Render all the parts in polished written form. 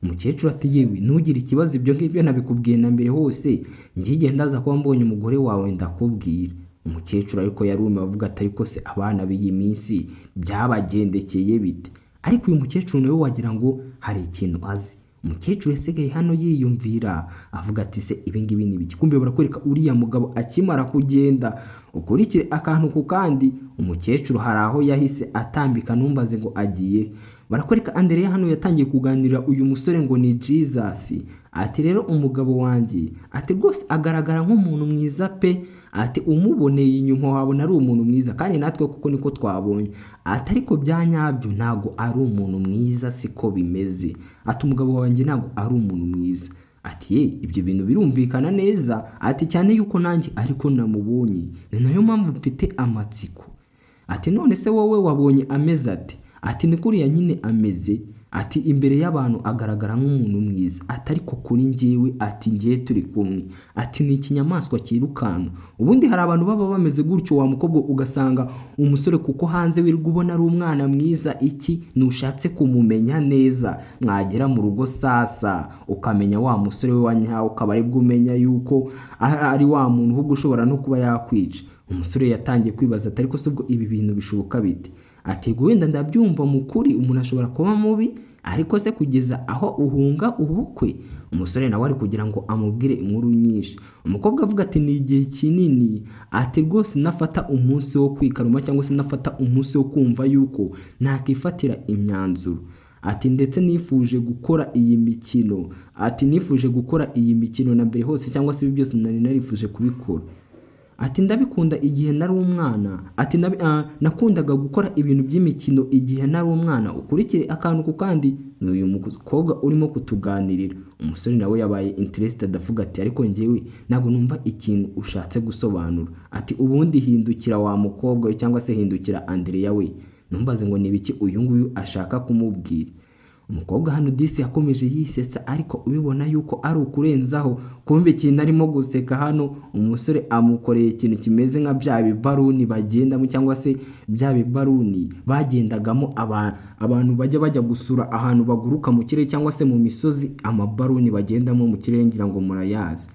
Umukecuru ati: "Yewe, ntugire ikibazo, ibyo ngibyo nabikubwiye na mbere hose. Ngiye igihe ndaza kuba mbonye umugore wawe ndakubwira." Umukecuru ariko yarumiwe, avuga ati: "Ariko se abana b'iyi minsi byabagendekeye bite?" Ariko uyu mukecuru nawe wagira ngo hari ikintu azi. Umukecuru yasigaye hano yiyumvira, avuga ati: "Se ibi ngibi ni ibiki?" Kumbe barakwereka uriya mugabo akimara kugenda, ukurikire akantu ku kandi. Umukecuru hari aho yahise atambika, ntumbaze ngo agiye. Barakwereka Andereya hano yatangiye kuganirira uyu musore ngo ni Jesus. Ati: "Rero umugabo wanjye," ati, "rwose agaragara nk'umuntu mwiza pe." Ati: "Umuboneye inyuma wabona ari umuntu mwiza, kandi natwe kuko niko twabonye." Ati: "Ariko bya nyabyo ntabwo ari umuntu mwiza, siko bimeze." Ati: "Umugabo wanjye ntabwo ari umuntu mwiza." Ati: "Ye, ibyo bintu birumvikana neza." Ati: "Cyane yuko nanjye ariko namubonye, ni nayo mpamvu mfite amatsiko." Ati: "None se wowe wabonye ameze ate?" Ati: "Ni kuriya nyine ameze." Ati: "Imbere y'abantu agaragara nk'umuntu mwiza." Ati: "Ariko kuri njyewe," ati, "ngiye turi kumwe," ati, "ni ikinyamaswa cyirukanka." Ubundi hari abantu baba bameze gutyo wa mukobwa, ugasanga umusore kuko hanze wirirwa ubona ari umwana mwiza, iki nushatse kumumenya neza, mwagera mu rugo sasa ukamenya wa musore we wa nyawe, ukaba aribwo umenya yuko ari wa muntu ahubwo ushobora no kuba yakwica. Umusore yatangiye kwibaza ati: "Ariko se ubwo ibi bintu bishoboka bite?" Ati: "Wenda ndabyumva, mu kuri umuntu ashobora kuba mubi, ariko se kugeza aho uhunga ubukwe?" Umusore nawe ari kugira ngo amubwire inkuru nyinshi. Umukobwa avuga ati: "Ni igihe kinini." Ati: "Rwose nafata umunsi wo kwikaruma, cyangwa se nafata umunsi wo kumva yuko nakifatira imyanzuro." Ati: "Ndetse nifuje gukora iyi mikino." Ati: "Nifuje gukora iyi mikino na mbere hose, cyangwa se ibi byose nari narifuje kubikora." Ati: "Ndabikunda igihe nari umwana." Ati: "Nakundaga gukora ibintu by'imikino igihe nari umwana." Ukurikire akantu ku kandi, ni uyu mukobwa urimo kutuganirira. Umusore nawe yabaye interested, avuga ati: "Ariko njyewe ntabwo numva ikintu ushatse gusobanura." Ati: "Ubundi hindukira wa mukobwa we, cyangwa se hindukira Andrea we." Ntumbaze ngo ni ibiki uyu nguyu ashaka kumubwira. Umukobwa hano disi yakomeje yisetsa, ariko ubibona yuko ari ukurenzaho. Kumbe ikintu arimo guseka hano, umusore amukoreye ikintu kimeze nka bya bibaruni bagendamo, cyangwa se bya bibaruni bagendagamo abantu bajya gusura ahantu baguruka mu kirere cyangwa se mu misozi, amabaruni bagendamo mu kirere, ngira ngo murayazi.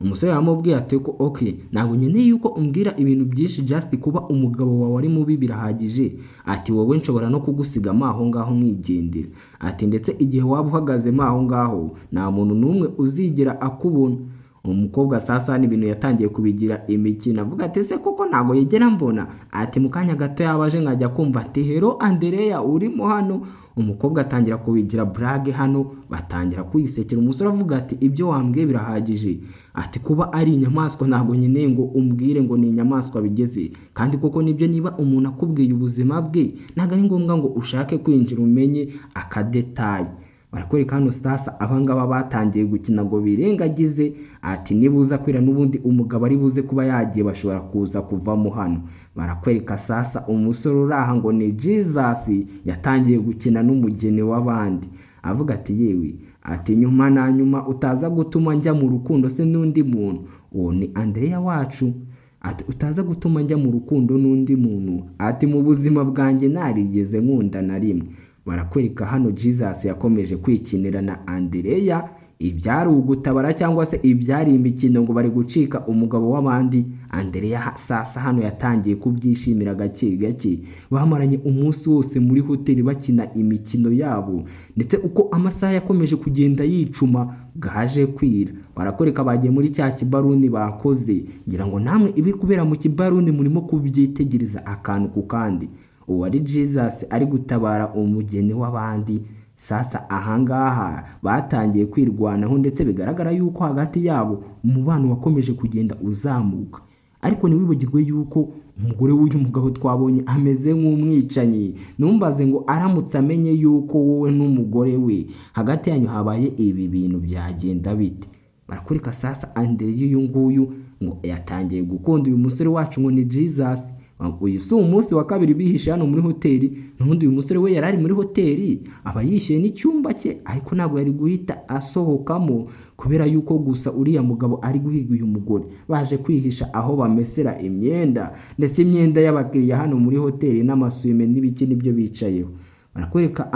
Umusore yamubwiye ati ko: "Ok, ntabwo nkeneye yuko umbwira ibintu byinshi, just kuba umugabo wawe ari mubi birahagije." Ati: "Wowe nshobora no kugusigamo aho ngaho nkigendera." Ati: "Ndetse igihe waba uhagazemo aho ngaho nta muntu n'umwe uzigera akubona." Umukobwa sasa n'ibintu yatangiye kubigira imikino, avuga ati: "Ese koko ntabwo yigera mbona?" Ati: "Mu kanya gato yabaje nkajya kumva ati: 'Hello Andereya, urimo hano?'" Umukobwa atangira kubigira blague hano, batangira kwisekera. Umusore avuga ati: "Ibyo wambwiye birahagije." Ati: "Kuba ari inyamaswa ntabwo nkeneye ngo umbwire ngo ni inyamaswa bigeze." Kandi koko nibyo, niba umuntu akubwiye ubuzima bwe ntabwo ari ngombwa ngo ushake kwinjira umenye akadétail. Barakwereka hano sasa abangaba batangiye gukina ngo birengagize. Ati: "Nibuza kwira n'ubundi umugabo ari buze kuba yagiye, bashobora kuza kuvamo hano." Barakwereka sasa umusore uri aha ngo ni Jesus yatangiye gukina n'umugeni w'abandi, avuga ati: "Yewe," ati, "nyuma na nyuma utaza gutuma njya mu rukundo se n'undi muntu." Uwo ni Andrea wacu. Ati: "Utaza gutuma njya mu rukundo n'undi muntu." Ati: "Mu buzima bwanjye narigeze nkunda na rimwe." Barakwereka hano Jesus yakomeje kwikinira na Andereya, ibyari ugutabara cyangwa se ibyari imikino ngo bari gucika umugabo w'abandi. Andereya sasa hano yatangiye kubyishimira gake gake. Bamaranye umunsi wose muri hoteli bakina imikino yabo, ndetse uko amasaha yakomeje kugenda yicuma bwaje kwira. Barakwereka bagiye muri cya kibaruni bakoze. Ngira ngo namwe ibiri kubera mu kibaruni murimo kubyitegereza akantu ku kandi. Uwo ari Jesus ari gutabara umugeni w'abandi. Sasa ahangaha batangiye kwirwanaho, ndetse bigaragara yuko hagati yabo umubano wakomeje kugenda uzamuka. Ariko ntiwibagirwe yuko umugore w'uyu mugabo twabonye ameze nk'umwicanyi. Ntumbaze ngo aramutse amenye yuko wowe n'umugore we hagati yanyu habaye ibi bintu byagenda bite? Barakwereka sasa Andereya uyu nguyu ngo yatangiye gukunda uyu musore wacu ngo ni Jesus. Uyu si umunsi wa kabiri bihishe hano muri hoteli. N'ubundi uyu musore we yari ari muri hoteli, aba yishyuye n'icyumba cye, ariko ntabwo yari guhita asohokamo kubera yuko gusa uriya mugabo ari guhiga uyu mugore. Baje kwihisha aho bamesera imyenda, ndetse imyenda y'abakiriya hano muri hoteli n'amasume n'ibiki nibyo bicayeho. Barakwereka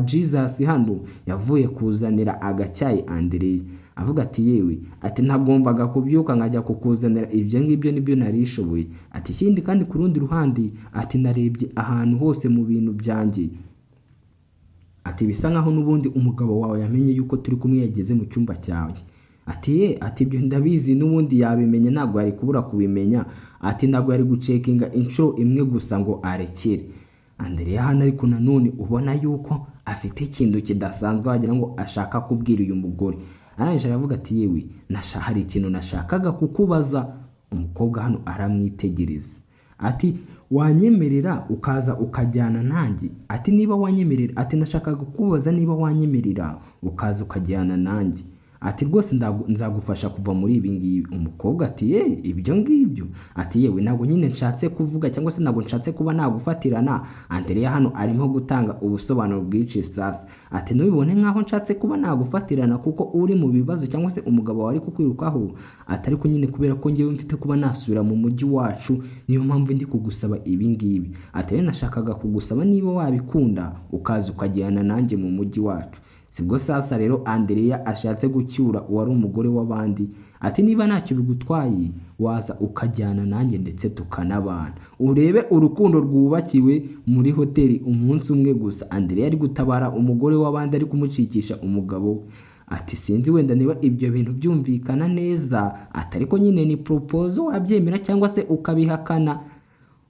Jesus hano yavuye kuzanira agacyayi Andereya, avuga ati yewe, ati ntagombaga kubyuka nkajya kukuzanira ibyo ngibyo, nibyo narishoboye. Ati ikindi kandi ku rundi ruhande, ati narebye ahantu hose mu bintu byanjye, ati bisa nkaho n'ubundi umugabo wawe yamenye yuko turi kumwe, yageze mu cyumba cyawe. Ati ye, ati ibyo ndabizi, n'ubundi yabimenye, ntabwo yari kubura kubimenya. Ati ntabwo yari gucekinga inshuro imwe gusa ngo arekere. Andereya hano ariko nanone ubona yuko afite ikintu kidasanzwe, wagira ngo ashaka kubwira uyu mugore. Arangije aravuga ati yewe, hari ikintu nashakaga kukubaza. Umukobwa hano aramwitegereza, ati wanyemerera ukaza ukajyana nanjye? Ati niba wanyemerera, ati nashakaga kukubaza niba wanyemerera ukaza ukajyana nanjye. Ati rwose nzagufasha kuva muri ibi ngibi. Umukobwa ati ye, ibyo ngibyo. Ati yewe, ntabwo nyine nshatse kuvuga cyangwa se ntabwo nshatse kuba nagufatirana. Andereya hano arimo gutanga ubusobanuro bwinshi sasa. Ati ntubibone nkaho nshatse kuba nagufatirana kuko uri mu bibazo cyangwa se umugabo wawe ari kukwirukaho. Ati ariko nyine kubera ko ngewe mfite kuba nasubira mu mujyi wacu, niyo mpamvu ndi kugusaba ibi ngibi. Ati rero nashakaga kugusaba niba wabikunda ukaza ukajyana nanjye mu mujyi wacu. Sibwo sasa rero Andereya ashatse gucyura uwari umugore w'abandi. Ati niba ntacyo bigutwaye waza ukajyana nanjye ndetse tukanabana. Urebe urukundo rwubakiwe muri hoteli umunsi umwe gusa. Andereya ari gutabara umugore w'abandi, ari kumucikisha umugabo we. Ati sinzi wenda niba ibyo bintu byumvikana neza, ati ariko nyine ni proposal, wabyemera cyangwa se ukabihakana.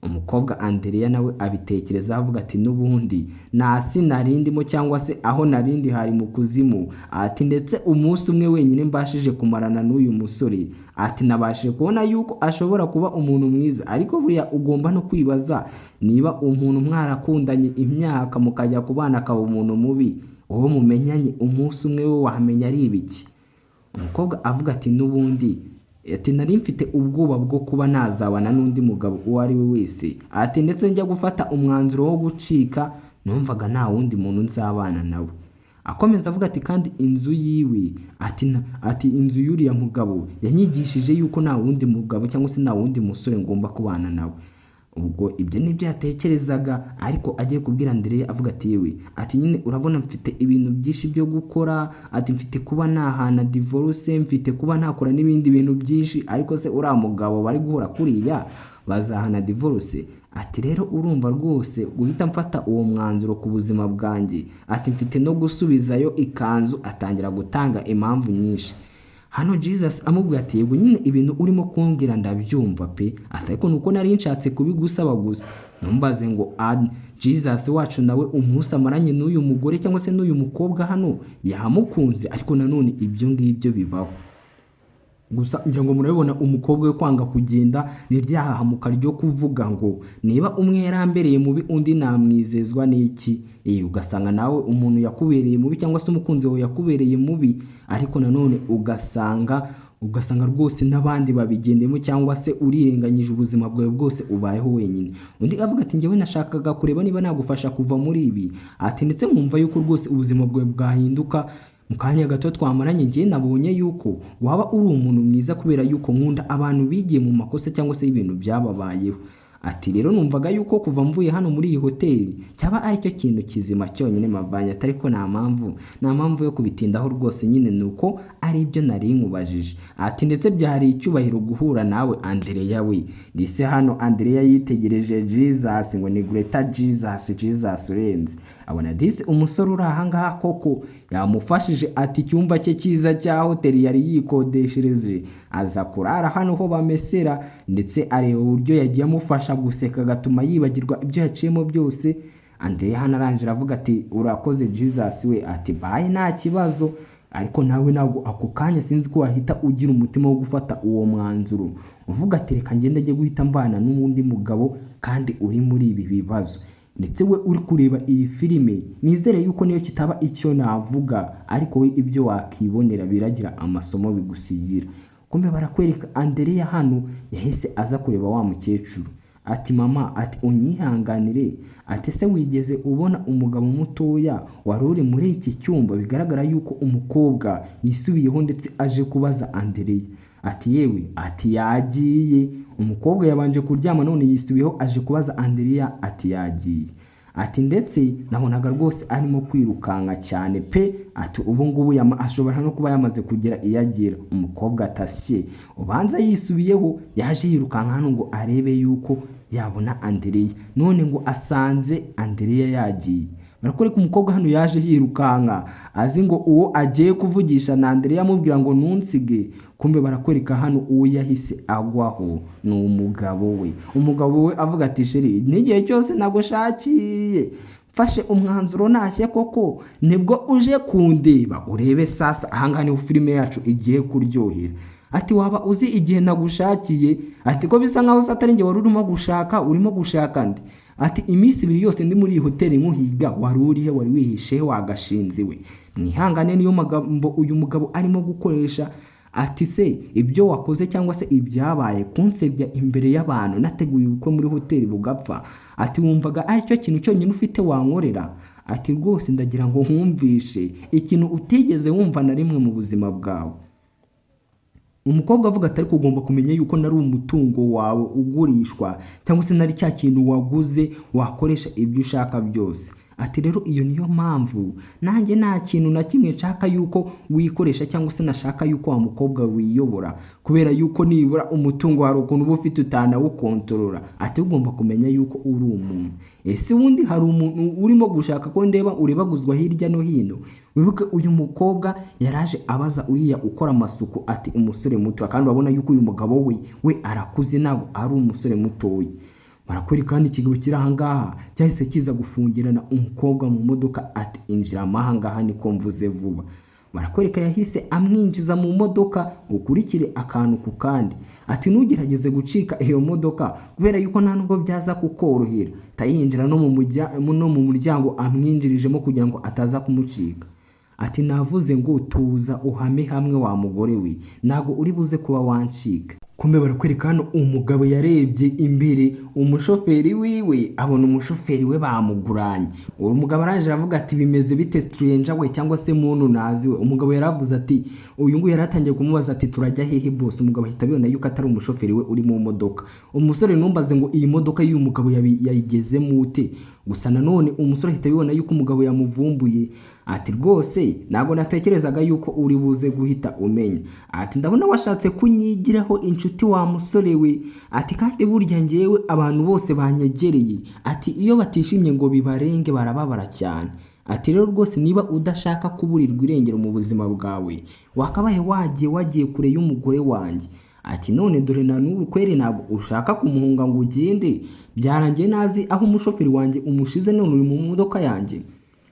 Umukobwa Andereya nawe abitekereza, avuga ati n'ubundi nasi narindimo cyangwa se aho narindi hari mu kuzimu. Ati ndetse umunsi umwe wenyine mbashije kumarana n'uyu musore, ati nabashije kubona yuko ashobora kuba umuntu mwiza. Ariko buriya ugomba no kwibaza niba umuntu mwarakundanye imyaka mukajya kubana akaba umuntu mubi, uwo mumenyanye umunsi umwe we wamenya ari ibiki? Umukobwa avuga ati n'ubundi, ati nari mfite ubwoba bwo kuba nazabana n'undi mugabo uwo ari we wese. Ati ndetse njya gufata umwanzuro wo gucika numvaga nta wundi muntu nzabana nawe. Akomeza avuga ati kandi inzu yiwe, ati inzu y'uriya mugabo yanyigishije yuko nta wundi mugabo cyangwa se nta wundi musore ngomba kubana nawe. Ubwo ibyo nibyo yatekerezaga, ariko agiye kubwira Andereya avuga ati yewe, ati nyine urabona mfite ibintu byinshi byo gukora, ati mfite kuba nahana divorce, mfite kuba ntakora n'ibindi bintu byinshi, ariko se uriya mugabo bari guhura kuriya bazahana divorce? Ati rero urumva rwose guhita mfata uwo mwanzuro ku buzima bwanjye, ati mfite no gusubizayo ikanzu. Atangira gutanga impamvu nyinshi. Hano Jesus amubwira ati yego nyine ibintu urimo kumbwira ndabyumva pe, ati ariko nuko nari nshatse kubigusaba gusa. Ntumbaze ngo Jesus wacu nawe umunsi amaranye n'uyu mugore cyangwa se n'uyu mukobwa hano yamukunze, ariko nanone ibyo ngibyo bibaho. Gusa ngira ngo murabibona umukobwa we kwanga kugenda ni ryahahamuka ryo kuvuga ngo niba umwe yarambereye mubi undi namwizezwa n'iki? Ugasanga nawe umuntu yakubereye mubi cyangwa se umukunzi wawe yakubereye mubi, ariko nanone ugasanga rwose n'abandi babigendemo cyangwa se urirenganyije ubuzima bwawe bwose ubayeho wenyine. Undi avuga ati njyewe nashakaga kureba niba nagufasha kuva muri ibi, ati ndetse nkumva yuko rwose ubuzima bwawe bwahinduka mu kanya gato twamaranye. Njye nabonye yuko waba uri umuntu mwiza kubera yuko nkunda abantu bigiye mu makosa cyangwa se ibintu byababayeho. Ati rero numvaga yuko kuva mvuye hano muri iyi hoteli cyaba aricyo kintu kizima cyonyine mavanye, atari ko nta mpamvu yo kubitindaho rwose, nyine nuko ari ibyo nari nkubajije. Ati ndetse byari icyubahiro guhura nawe Andereya we. Ndetse hano Andereya yitegereje Jesus ngo ni Greater Jesus, Jesus urenze. Abona disi umusore uri aha ngaha koko yamufashije, ati icyumba cye cyiza cya hoteli yari yikodeshereje aza kurara hano ho bamesera, ndetse areba uburyo yagiye amufasha guseka agatuma yibagirwa ibyo yaciyemo byose. Andereya hano arangije avuga ati urakoze Jesus we, ati baye nta kibazo. Ariko nawe ntabwo ako kanya sinzi ko wahita ugira umutima wo gufata uwo mwanzuro uvuga ati reka ngende njye guhita mbana n'undi mugabo kandi uri muri ibi bibazo. Ndetse we uri kureba iyi filime nizere yuko niyo kitaba icyo navuga, ariko we ibyo wakibonera biragira amasomo bigusigira. Kumbe barakwereka Andereya hano yahise aza kureba wa mukecuru, ati mama, ati unyihanganire, ati se wigeze ubona umugabo mutoya wari uri muri iki cyumba? Bigaragara yuko umukobwa yisubiyeho ndetse aje kubaza Andereya. Ati yewe, ati yagiye. Umukobwa yabanje kuryama none yisubiyeho aje kubaza Andereya ati yagiye. Ati ndetse nabonaga rwose arimo kwirukanka cyane pe. Ati ubu ngubu ashobora no kuba yamaze kugera iyo agera. Umukobwa atasye ubanza yisubiyeho, yaje yirukanka hano ngo arebe yuko yabona Andereya, none ngo asanze Andereya yagiye. Barakwereka umukobwa hano yaje yirukanka azi ngo uwo agiye kuvugisha na Andereya amubwira ngo ntunsige. Kumbe barakwereka hano uwo yahise agwaho ni umugabo we. Umugabo we avuga ati chéri, n'igihe cyose nagushakiye mfashe umwanzuro ntashye koko nibwo uje kundeba. Urebe sasa ahangaha niho filime yacu igiye kuryohera. Ati waba uzi igihe nagushakiye? Ati ko bisa nkaho se atari njye wari urimo gushaka, urimo gushaka nde? Ati iminsi 2 yose ndi muri iyi hoteli nkuhiga, wari urihe? Wari wihishe wagashinze we? Mwihangane, niyo magambo uyu mugabo arimo gukoresha. Ati se ibyo wakoze cyangwa se ibyabaye kunsebya imbere y'abantu nateguye ubukwe muri hoteli bugapfa, ati wumvaga aricyo kintu cyonyine ufite wankorera? Ati rwose ndagira ngo nkumvishe ikintu utigeze wumva na rimwe mu buzima bwawe. Umukobwa avuga ati ariko ugomba kumenya yuko nari umutungo wawe ugurishwa, cyangwa se nari cya kintu waguze wakoresha ibyo ushaka byose. Ati rero iyo niyo mpamvu nanjye nta kintu na kimwe nshaka yuko wikoresha, cyangwa se nashaka yuko wa mukobwa wiyobora, kubera yuko nibura umutungo hari ukuntu uba ufite utanawukontorora. Ati ugomba kumenya yuko uri umuntu. Ese ubundi hari umuntu urimo gushaka ko ndeba urebaguzwa hirya no hino? Wibuke uyu mukobwa yaraje abaza uriya ukora amasuku ati umusore muto, kandi urabona yuko uyu mugabo we arakuze ntabwo ari umusore mutoya. Barakwereka kandi ikigabo kiri ahangaha cyahise kiza gufungirana umukobwa mu modoka, ati injira ahangaha niko mvuze vuba. Barakwereka yahise amwinjiza mu modoka, ukurikire akantu ku kandi. Ati ntugerageze gucika iyo modoka kubera yuko nta nubwo byaza kukorohera. Tayinjira no mu muryango amwinjirijemo kugira ngo ataza kumucika. Ati navuze ngo tuza uhame hamwe wa mugore we, ntago uri buze kuba wancika. Kumbe barakwereka hano umugabo yarebye imbere umushoferi wiwe, abona umushoferi we bamuguranye. Uwo mugabo araje aravuga ati bimeze bite stranger we, cyangwa se muntu nazi we. Umugabo yaravuze ati uyu nguyu yaratangiye kumubaza ati turajya hehe boss. Umugabo ahita abibona yuko atari umushoferi we uri mu modoka. Umusore numbaze ngo iyi modoka y'uyu mugabo yayigezemo ute? Gusa nanone umusore ahita abibona yuko umugabo yamuvumbuye. Ati rwose ntabwo natekerezaga yuko uri buze guhita umenya. Ati ndabona washatse kunyigiraho inshuti wa musore we. Ati kandi burya njyewe abantu bose banyegereye, ati iyo batishimye ngo bibarenge barababara cyane. Ati rero rwose niba udashaka kuburirwa irengero mu buzima bwawe, wakabaye wagiye kure y'umugore wanjye. Ati none dore na n'ubu kweri ntabwo ushaka kumuhunga ngo ugende, byarangiye nazi aho umushoferi wanjye umushize, none uri mu modoka yanjye.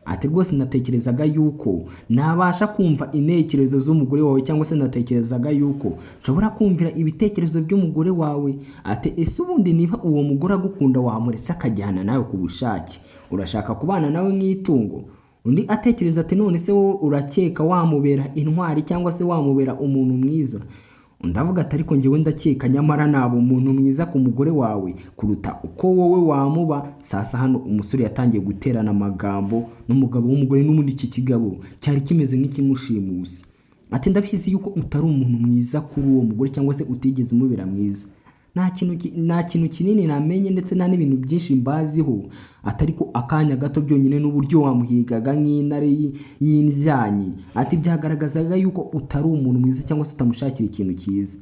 Ati rwose natekerezaga yuko nabasha kumva intekerezo z'umugore wawe, cyangwa se natekerezaga yuko nshobora kumvira ibitekerezo by'umugore wawe. Ati ese ubundi niba uwo mugore agukunda wamuretse akajyana nawe ku bushake, urashaka kubana nawe nk'itungo? Undi atekereza ati none se wowe urakeka wamubera intwari cyangwa se wamubera umuntu mwiza? Undi avuga ati ariko njyewe ndakeka nyamara naba umuntu mwiza ku mugore wawe kuruta uko wowe wamuba. Sasa hano umusore yatangiye guterana amagambo n'umugabo w'umugore, n'ubundi iki kigabo cyari kimeze nk'ikimushimuse. Ati ndabizi yuko utari umuntu mwiza kuri uwo mugore, cyangwa se utigeze umubera mwiza. Nta kintu kinini namenye ndetse nta n'ibintu byinshi mbaziho, atari ko akanya gato byonyine n'uburyo wamuhigaga nk'intare y'indyanyi. Ati byagaragazaga yuko utari umuntu mwiza cyangwa se utamushakira ikintu cyiza.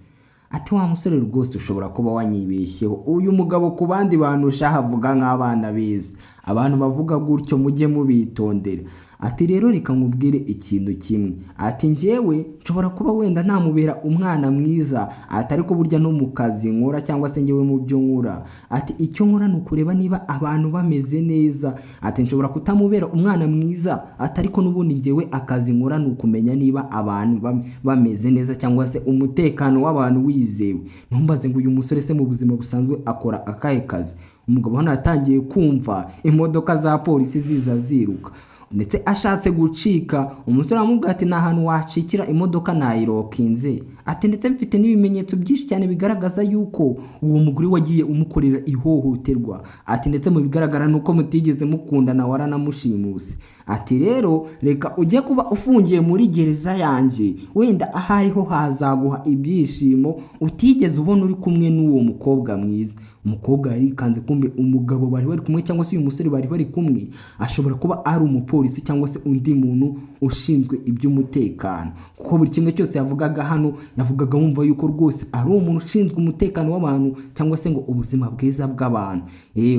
Ati wa musore rwose ushobora kuba wanyibeshyeho. Uyu mugabo ku bandi bantu ushaha avuga nk'abana beza, abantu bavuga gutyo mujye mubitondera. Ati rero reka nkubwire ikintu kimwe. Ati njyewe nshobora kuba wenda namubera umwana mwiza, ati ariko burya no mu kazi nkora cyangwa se njyewe mu byo nkora, ati icyo nkora ni ukureba niba abantu bameze neza. Ati nshobora kutamubera umwana mwiza, ati ariko n'ubundi njyewe akazi nkora ni ukumenya niba abantu bameze neza cyangwa se umutekano w'abantu wizewe. Ntumbaze ngo uyu musore se mu buzima busanzwe akora akahe kazi? Umugabo hano yatangiye kumva imodoka za polisi ziza ziruka. Ndetse ashatse gucika, umusore aramubwira ati nta hantu wacikira, imodoka nayirokinze. Ati ndetse mfite n'ibimenyetso byinshi cyane bigaragaza yuko uwo mugore wagiye umukorera ihohoterwa. Ati ndetse mu bigaragara nuko mutigeze mukundana, waranamushimuse. Ati rero reka ujye kuba ufungiye muri gereza yanjye, wenda ahariho hazaguha ibyishimo utigeze ubona uri kumwe n'uwo mukobwa mwiza. Umukobwa yarikanze, kumbe umugabo bari bari kumwe cyangwa se uyu musore bari bari kumwe ashobora kuba ari umupolisi cyangwa se undi muntu ushinzwe iby'umutekano, kuko buri kimwe cyose yavugaga hano yavugaga wumva yuko rwose ari umuntu ushinzwe umutekano w'abantu cyangwa se ngo ubuzima bwiza bw'abantu.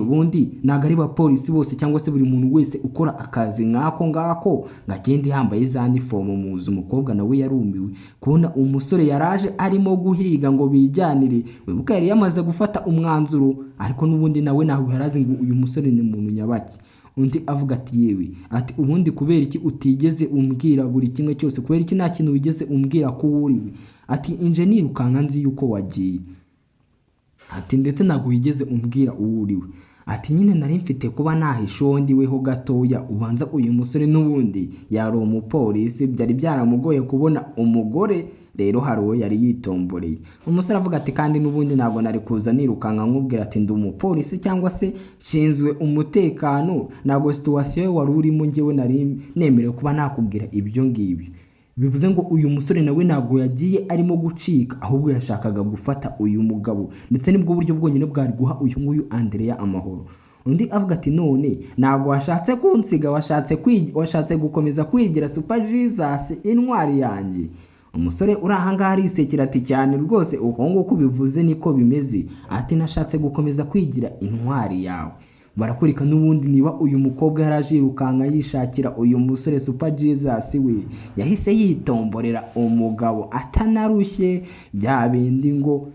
Ubundi ntabwo ari bapolisi bose cyangwa se buri muntu wese ukora akazi nk'ako ngako ngo agende yambaye za nifomu muzi. Umukobwa nawe yarumiwe kubona umusore yaraje arimo guhiga ngo bijyanire. Wibuka yari yamaze gufata umwanzuro, ariko n'ubundi nawe ntabwo yarazi ngo uyu musore ni muntu nyabaki. Undi avuga ati yewe, ati ubundi kubera iki utigeze umbwira buri kimwe cyose? Kubera iki nta kintu wigeze umbwira ko wuriwe? Ati inje nirukanka nzi yuko wagiye. Ati ndetse ntabwo wigeze umbwira uwo uriwe. Ati nyine nari mfite kuba nahisha uwo ndiweho gatoya, ubanza uyu musore n'ubundi yari umupolisi, byari byaramugoye kubona umugore, rero hari uwo yari yitomboreye. Umusore avuga ati kandi n'ubundi ntabwo nari kuza nirukanka nkubwira ati ndi umupolisi cyangwa se nshinzwe umutekano, ntabwo situation wari urimo njyewe nari nemerewe kuba nakubwira ibyo ngibyo. Bivuze ngo uyu musore nawe ntabwo yagiye arimo gucika, ahubwo yashakaga gufata uyu mugabo, ndetse nibwo buryo bwonyine bwari guha uyu nguyu Andrea amahoro. Undi avuga ati none ntabwo washatse kunsiga, washatse gukomeza kwigira Super Jesus intwari yanjye. Umusore uri aha ngaha arisekera ati cyane rwose uko nguko ubivuze niko bimeze. Ati nashatse gukomeza kwigira intwari yawe. Barakwereka n'ubundi niba uyu mukobwa yaraje yirukanka yishakira uyu musore Super Jesus we, yahise yitomborera umugabo atanarushye, bya bindi ngo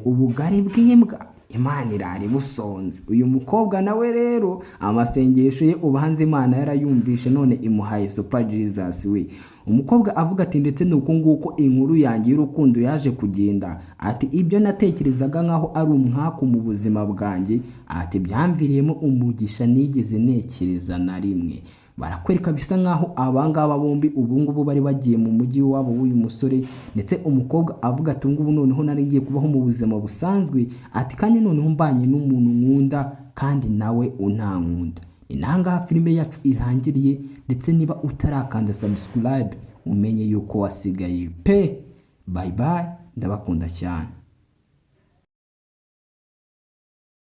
ubugari bw'imbwa Imana irari busonze. Uyu mukobwa nawe rero amasengesho ye ubanza Imana yarayumvishe, none imuhaye Super Jesus we. Umukobwa avuga ati ndetse nuko nguko inkuru yanjye y'urukundo yaje kugenda. Ati ibyo natekerezaga nkaho ari umwaku mu buzima bwanjye, ati byamviriyemo umugisha nigeze ntekereza na rimwe. Barakwereka bisa nkaho abangaba bombi ubu ngubu bari bagiye mu mujyi wabo w'uyu musore, ndetse umukobwa avuga ati ubu ngubu noneho nari ngiye kubaho mu buzima busanzwe, ati kandi noneho mbanye n'umuntu nkunda kandi nawe unankunda. Ni aha filime yacu irangiriye, ndetse niba utarakanda subscribe umenye yuko wasigaye pe. Bye bye, ndabakunda cyane.